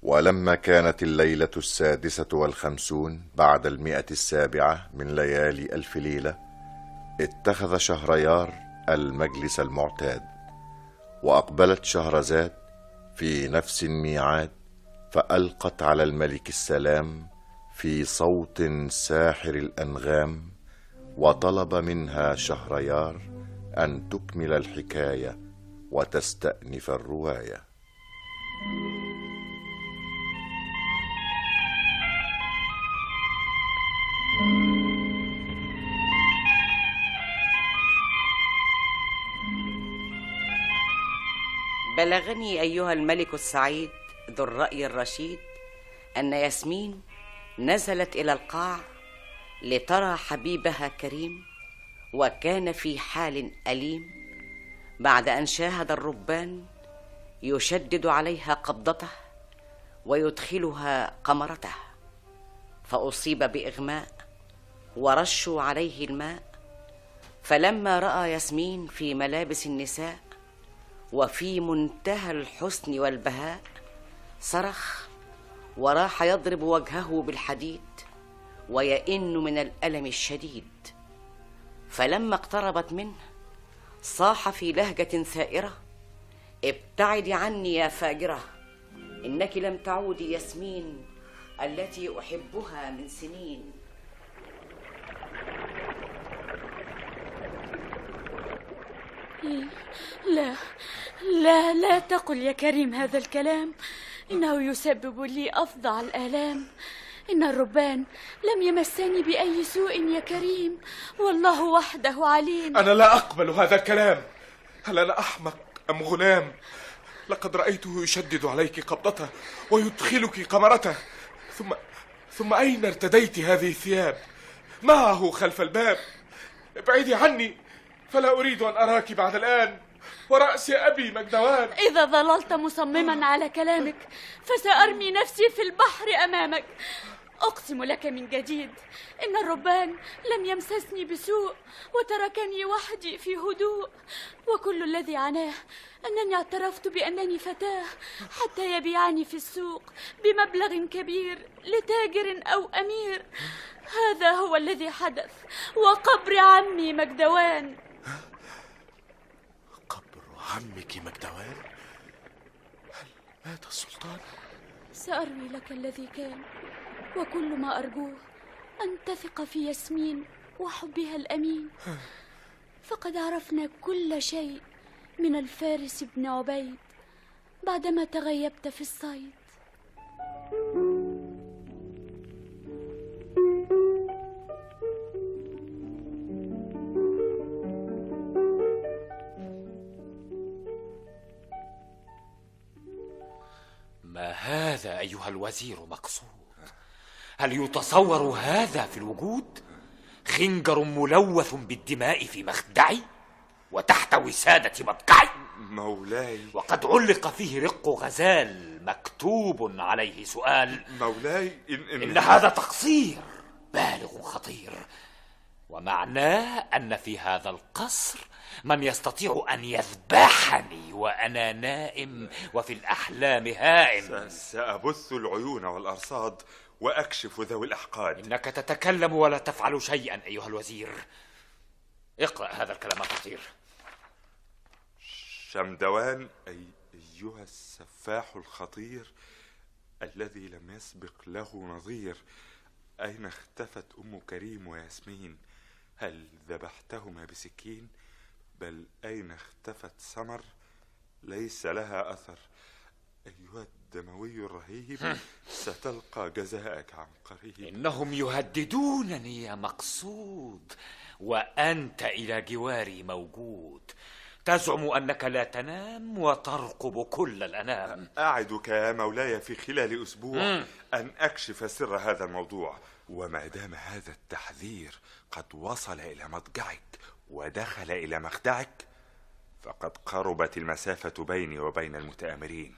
ولما كانت الليلة 56 بعد 107 من ليالي 1000 ليلة، اتخذ شهريار المجلس المعتاد، وأقبلت شهرزاد في نفس الميعاد، فألقت على الملك السلام في صوت ساحر الأنغام، وطلب منها شهريار أن تكمل الحكاية وتستأنف الرواية. بلغني أيها الملك السعيد ذو الرأي الرشيد أن ياسمين نزلت إلى القاع لترى حبيبها كريم، وكان في حال أليم بعد أن شاهد الربان يشدد عليها قبضته ويدخلها قمرته، فأصيب بإغماء ورشوا عليه الماء. فلما رأى ياسمين في ملابس النساء وفي منتهى الحسن والبهاء، صرخ وراح يضرب وجهه بالحديد ويئن من الألم الشديد. فلما اقتربت منه صاح في لهجة ثائرة: ابتعدي عني يا فاجرة، إنك لم تعودي ياسمين التي أحبها من سنين. لا لا لا تقل يا كريم هذا الكلام، إنه يسبب لي أفظع الآلام. إن الربان لم يمسني بأي سوء يا كريم، والله وحده عليم. أنا لا أقبل هذا الكلام. هل أنا أحمق أم غلام؟ لقد رأيته يشدد عليك قبضته ويدخلك قمرته، ثم أين ارتديت هذه الثياب؟ معه خلف الباب. ابعدي عني، فلا أريد أن أراك بعد الآن، ورأس أبي مجدوان. إذا ظللت مصمما على كلامك فسأرمي نفسي في البحر أمامك. أقسم لك من جديد إن الربان لم يمسسني بسوء، وتركني وحدي في هدوء، وكل الذي عناه أنني اعترفت بأنني فتاة حتى يبيعني في السوق بمبلغ كبير لتاجر أو أمير. هذا هو الذي حدث، وقبر عمي مجدوان. قبر عمك مجدوان؟ هل مات السلطان؟ سأروي لك الذي كان، وكل ما أرجوه أن تثق في ياسمين وحبها الأمين، فقد عرفنا كل شيء من الفارس بن عبيد بعدما تغيبت في الصيد. ما هذا أيها الوزير مقصود؟ هل يتصور هذا في الوجود؟ خنجر ملوث بالدماء في مخدعي وتحت وسادة مضجعي. مولاي، وقد علق فيه رق غزال مكتوب عليه سؤال. مولاي، إن هذا تقصير بالغ خطير، ومعناه أن في هذا القصر من يستطيع أن يذبحني وأنا نائم وفي الأحلام هائم. سأبث العيون والأرصاد وأكشف ذوي الأحقاد. إنك تتكلم ولا تفعل شيئا أيها الوزير. اقرأ هذا الكلام الخطير. شمدوان أيها السفاح الخطير الذي لم يسبق له نظير، أين اختفت أم كريم وياسمين؟ هل ذبحتهما بسكين؟ بل أين اختفت سمر؟ ليس لها أثر. أيها الدموي الرهيب، ستلقى جزاءك عن قريب. إنهم يهددونني يا مقصود، وأنت إلى جواري موجود. تزعم أنك لا تنام وترقب كل الأنام. أعدك يا مولاي في خلال أسبوع أن أكشف سر هذا الموضوع. وما دام هذا التحذير قد وصل إلى مضجعك ودخل إلى مخدعك، فقد قربت المسافة بيني وبين المتآمرين،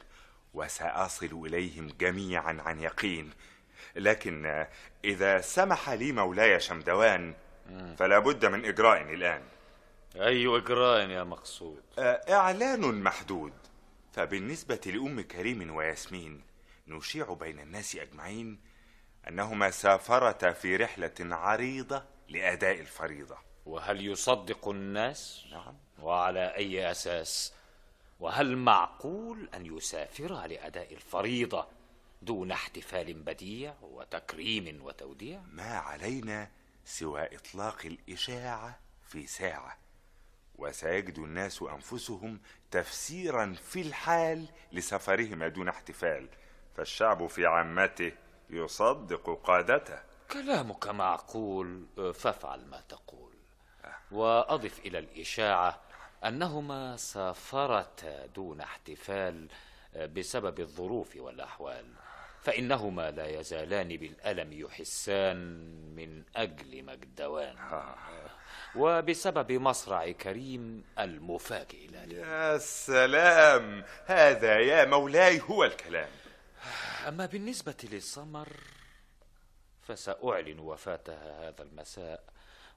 وسأصل إليهم جميعا عن يقين. لكن إذا سمح لي مولاي شمدوان فلا بد من إجراء الآن. أي إجراء يا مقصود؟ إعلان محدود. فبالنسبة لأم كريم وياسمين، نشيع بين الناس أجمعين أنهما سافرتا في رحلة عريضة لأداء الفريضة. وهل يصدق الناس؟ نعم. وعلى أي أساس؟ وهل معقول أن يسافرا لأداء الفريضة دون احتفال بديع وتكريم وتوديع؟ ما علينا سوى إطلاق الإشاعة في ساعة، وسيجد الناس أنفسهم تفسيرا في الحال لسفرهما دون احتفال، فالشعب في عامته يصدق قادته. كلامك معقول، فافعل ما تقول. وأضف إلى الإشاعة أنهما سافرتا دون احتفال بسبب الظروف والأحوال، فإنهما لا يزالان بالألم يحسان من أجل مجدوان، وبسبب مصرع كريم المفاجئ له. يا سلام، هذا يا مولاي هو الكلام. أما بالنسبة للسمر فسأعلن وفاتها هذا المساء،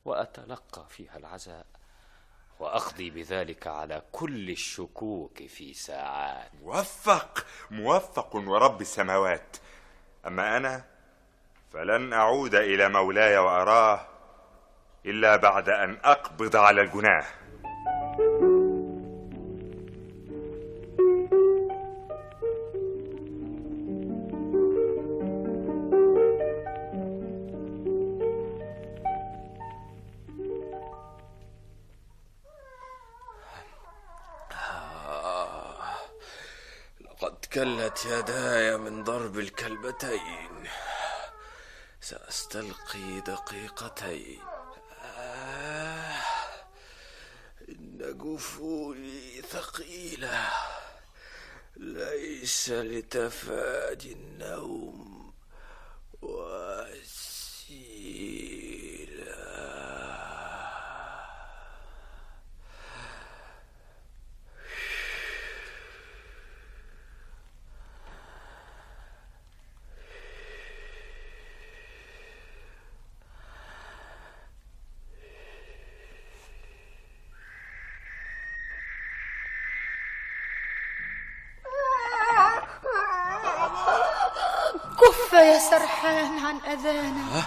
وأتلقى فيها العزاء، وأقضي بذلك على كل الشكوك في ساعات. موفق ورب السماوات. أما أنا فلن أعود إلى مولاي وأراه إلا بعد أن أقبض على الجناه. لقد كلت يداي من ضرب الكلبتين، سأستلقي دقيقتين. إن جفوني ثقيلة، ليس لتفادي النوم وسيلة. كف يا سرحان عن أذانا،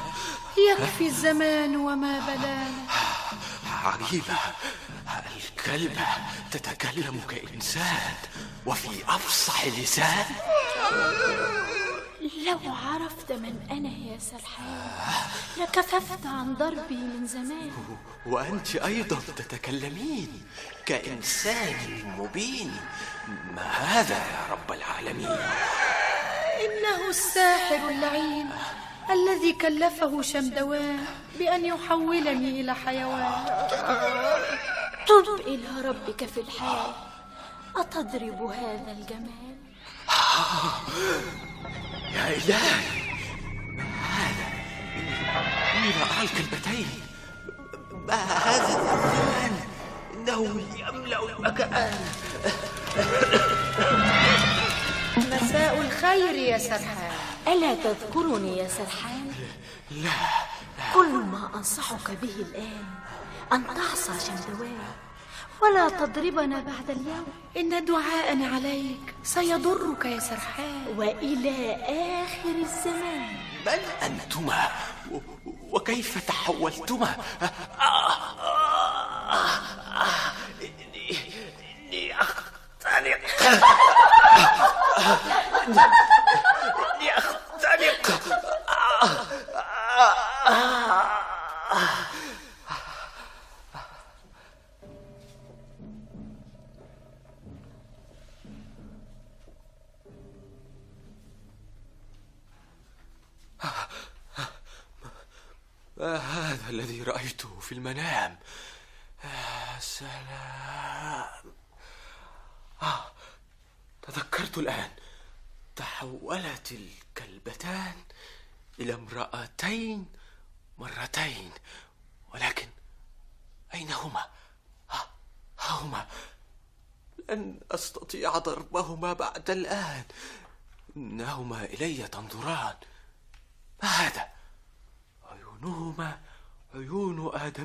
يكفي الزمان وما بلانا. عجيبة، الكلبة تتكلم كإنسان وفي أفصح لسان. لو عرفت من أنا يا سرحان لكففت عن ضربي من زمان. وأنت أيضا تتكلمين كإنسان مبين. ما هذا يا رب العالمين؟ إنه الساحر اللعين الذي كلفه شمدوان بأن يحولني إلى حيوان. تب إلى ربك في الحال، أتضرب هذا الجمال؟ يا إلهي، ما هذا؟ إني رأى الكلبتين. ما هذا الإنسان؟ إنه يملأ المكان. مساء الخير يا سرحان. ألا تذكرني يا سرحان؟ لا. كل ما أنصحك به الآن أن تعصى شمدوان ولا تضربنا بعد اليوم. إن دعاءنا عليك سيضرك يا سرحان، وإلى آخر الزمان. من أنتما؟ وكيف تحولتما؟ إني أختنق. إني أختنق. ما هذا الذي رأيته في المنام؟ يا سلام. تذكرت الآن، تحولت الكلبتان إلى امرأتين مرتين، ولكن أين هما؟ هما لن أستطيع ضربهما بعد الآن، إنهما إلي تنظران. ما هذا؟ عيونهما عيون آدم.